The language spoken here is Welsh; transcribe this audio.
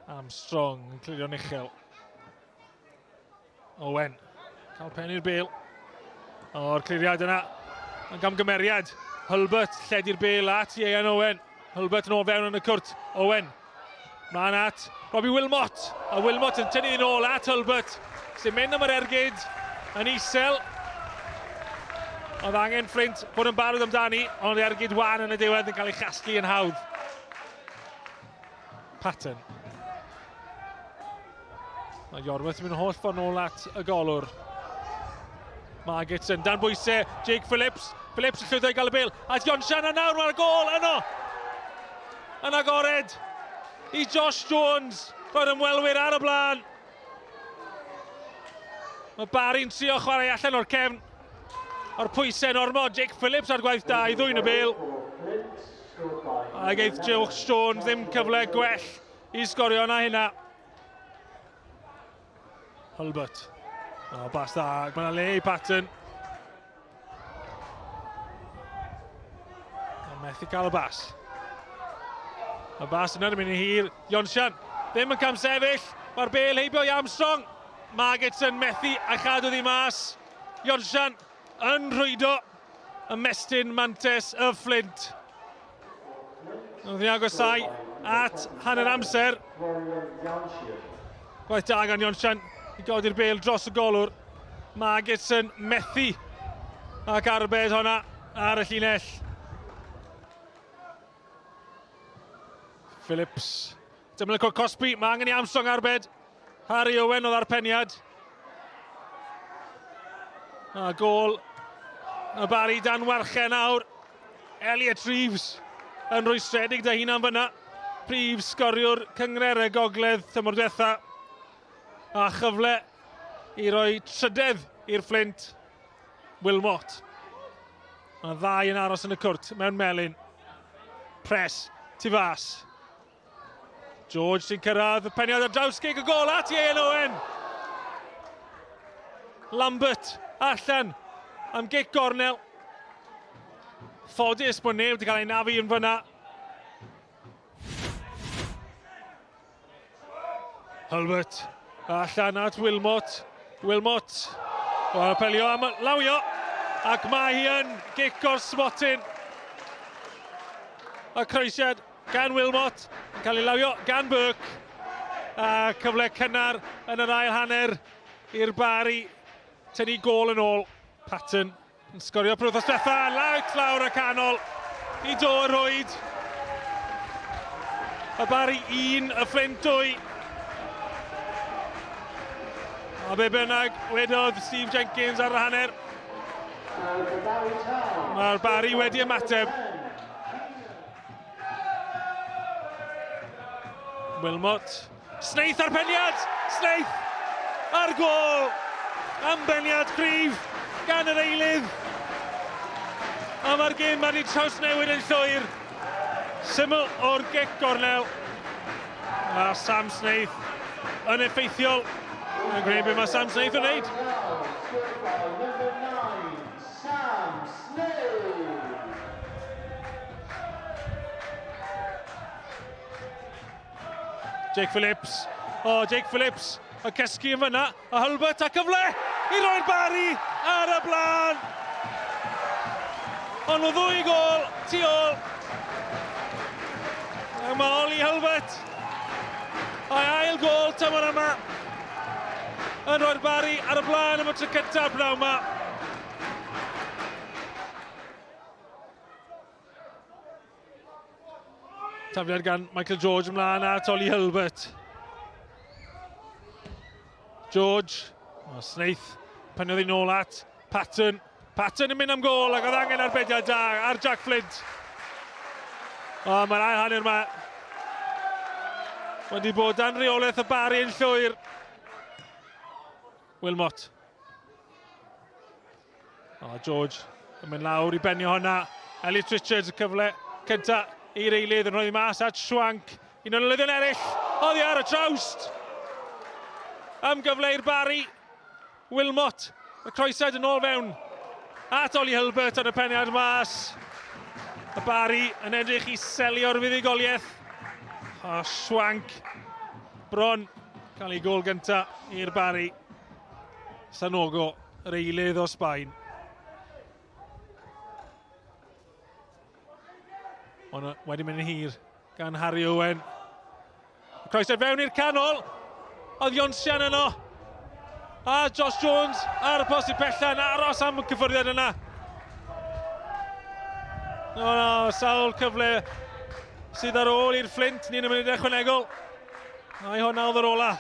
Armstrong yn clirio'n uchel. Owen, cael pen i'r bel. O'r cliriad yna, yn gamgymeriad. Hulbert lledu'r bel at Ieuan Owen. Hulbert yn ôl fewn yn y cwrt. Owen, mlaen at Robbie Wilmot. A Wilmot yn tynnu yn ôl at Hulbert, sy'n mynd am yr ergyd yn isel. Oedd angen Flint bod yn barod amdani, ond ergyd wan yn y diwedd yn cael ei chasglu yn hawdd. Patton. Mae Iorwerth yn mynd holl ffordd nôl at y golwr. Margetson dan bwysau, Jake Phillips. Phillips yn llwyddo i gael y bel. At Jonsian a nawr mae'r gol yno. Yn agored i Josh Jones. Roedd ymwelwyr ar y blaen. Mae Barry'n trio chwarae allan o'r cefn. O'r pwysau yn ormod, Jake Phillips ar gwaith da i ddwyn y bel. A geith Josh Jones ddim cyfle gwell i sgorio na hynna. Hulbert. O, bas da. Mae yna le i Patton. Mae'n methu cael y bas. Y bas yna yn mynd i hir. Jonsian ddim yn camsefyll. Mae'r bel heibio i Armstrong. Margetson methu a chadw ddi mas. Jonsian yn rhwydo ymestyn mantes y Fflint. Oedd hi'n agosau at hanner amser. Gwaith da gan Jonsian i godi'r bel dros y golwr. Margetson methu ac arbed honna ar y llinell. Phillips. Dyma le Cosby, mae angen i Armstrong arbed. Harry Owen oedd ar peniad. A gol y Barry dan warchen nawr. Elliot Reeves yn rwystredig da hunan fyna. Prif sgoriwr Cyngred y Gogledd tymor diwetha. A chyfle i roi trydedd i'r Fflint. Wilmot. Mae ddau yn aros yn y cwrt mewn melyn. Pres, tu fas. George sy'n cyrraedd y peniad ar draws gig y gol at Ian Owen. Lambert allan am gic gornel. Ffodus bod neb wedi cael ei nafu yn fyna. Hulbert allan at Wilmot. Wilmot o apelio am lawio ac mae hi yn gic o'r smotyn. Y croesiad gan Wilmot yn cael ei lawio gan Burke. A cyfle cynnar yn yr ail hanner i'r Bari tynnu gôl yn ôl. Patton Yn sgorio prwyth o diwetha, lawr lawr y canol i do y rhwyd. Y Bari 1, y Fflint 2. A be bynnag wedodd Steve Jenkins ar y hanner. Mae'r Bari wedi ymateb. Wilmot. Snaith ar peniad! Snaith ar gôl! Am beniad cryf gan yr eilydd. A mae'r gêm wedi trawsnewid yn llwyr. Syml o'r gic gornel. A Sam Snaith yn effeithiol. Yn gwneud beth mae Sam Snaith yn wneud. Sam Snaith! Jake Phillips. O, oh, Jake Phillips. Y cysgu yn fyna. A Hulbert a cyfle i roi'r Bari ar y blaen. Ond nhw ddwy gol tu ôl. A mae Oli Hulbert a'i ail gol tymor yma yn rhoi'r Bari ar y blaen am y tro cyntaf pnawn yma. Tafliad gan Michael George ymlaen at Ollie Hulbert. George, o, Snaith, peniodd i nôl at Patton. Patton yn mynd am gôl ac oedd angen arbediad da ar Jack Flint. O, mae'r ail hanner yma wedi bod dan reolaeth y Bari yn llwyr. Wilmot. O, George yn mynd lawr i benio hwnna. Elliot Richards, y cyfle cynta i'r eilydd yn rhoi mas at Schwank. Un o'n eilyddion eraill, oddi ar y trawst. Am gyfle i'r Barry. Wilmot, y croesiad yn ôl fewn at Ollie Hulbert ar y peniad mas. Y Barry yn edrych i selio'r fuddugoliaeth. O, Schwank. Bron cael ei gol gynta i'r Barri. Sanogo, yr eilydd o Sbaen. Ond wedi mynd yn hir gan Harry Owen. Croeso fewn i'r canol. Oedd Ionsian yno. A Josh Jones ar y post i pella yn aros am y cyffyrddiad yna. No, no, sawl cyfle sydd ar ôl i'r Fflint. Ni'n y munud ychwanegol. Ai hwnna oedd yr ola.